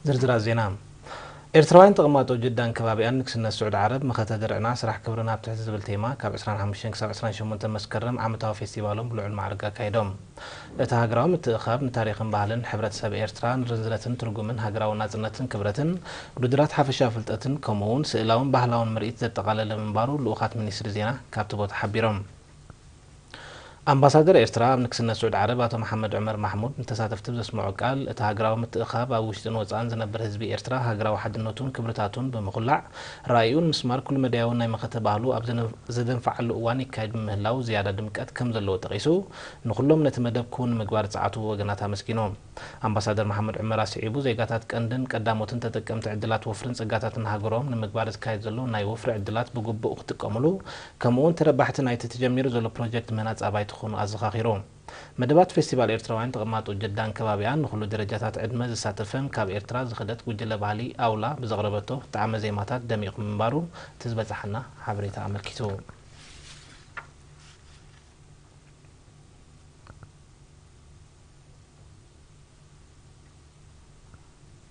ዝርዝራት ዜና። ኤርትራውያን ተቐማጦ ጅዳን ከባቢኣን ንግስነት ስዑድ ዓረብ መኸተ ድርዕና ስራሕ ክብርና ኣብ ትሕቲ ዝብል ቴማ ካብ ዕስራን ሓሙሽተን ክሳብ ዕስራን ሸሞንተን መስከረም ዓመታዊ ፌስቲቫሎም ብልዑል ማዕርግ ኣካይዶም። እቲ ሃገራዊ ምትእኻብ ንታሪኽን ባህልን ሕብረተሰብ ኤርትራ፣ ንርዝነትን ትርጉምን ሃገራዊ ናጽነትን ክብረትን፣ ውድድራት ሓፈሻ ፍልጠትን፣ ከምኡ'ውን ስእላውን ባህላውን ምርኢት ዘጠቓለለ ምንባሩ ልኡኻት ሚኒስትሪ ዜና ካብቲ ቦታ ሓቢሮም። ኣምባሳደር ኤርትራ ኣብ ንግስነት ስዑድ ዓረብ ኣቶ መሓመድ ዑመር ማሕሙድ ንተሳተፍቲ ብዘስምዖ ቃል፣ እቲ ሃገራዊ ምትእኻብ ኣብ ውሽጥን ወጻእን ዝነብር ህዝቢ ኤርትራ ሃገራዊ ሓድነቱን ክብርታቱን ብምኹላዕ፣ ራእዩን ምስማር ኩሉ መዳያውን ናይ መኸተ ባህሉ ኣብ ዘነ-፣ ዘደንፍዓሉ እዋን ይካየድ ብምህላው ዝያዳ ድምቀት ከም ዘለዎ ጠቒሱ፣ ንኹሎም ነቲ መደብ ክውን ንምግባር ዝጸዓቱ ወገናት ኣመስጊኑ። ኣምባሳደር መሓመድ ዑመር ኣስዒቡ፣ ዜጋታት ቀንድን ቀዳሞትን ተጠቀምቲ ዕድላት ወፍርን ጸጋታትን ሃገሮም ንምግባር ዝካየድ ዘሎ ናይ ወፍሪ ዕድላት ብግቡእ ክጥቀሙሉ፣ ከምኡ'ውን ተረባሕቲ ናይቲ ተጀሚሩ ዘሎ ፕሮጀክት ምህናጽ ኣባይቲ ክኾኑ ኣዘኻኺሩ። መደባት ፌስቲቫል ኤርትራውያን ተቐማጦ ጀዳን ከባቢኣን ንኹሉ ደረጃታት ዕድመ ዘሳተፈን ካብ ኤርትራ ዝኸደት ጉጅለ ባህሊ ኣውላ ብዘቕረበቶ ጣዕመ ዜማታት ደሚቑ ምንባሩ እቲ ዝበጻሓና ሓበሬታ ኣመልኪቱ።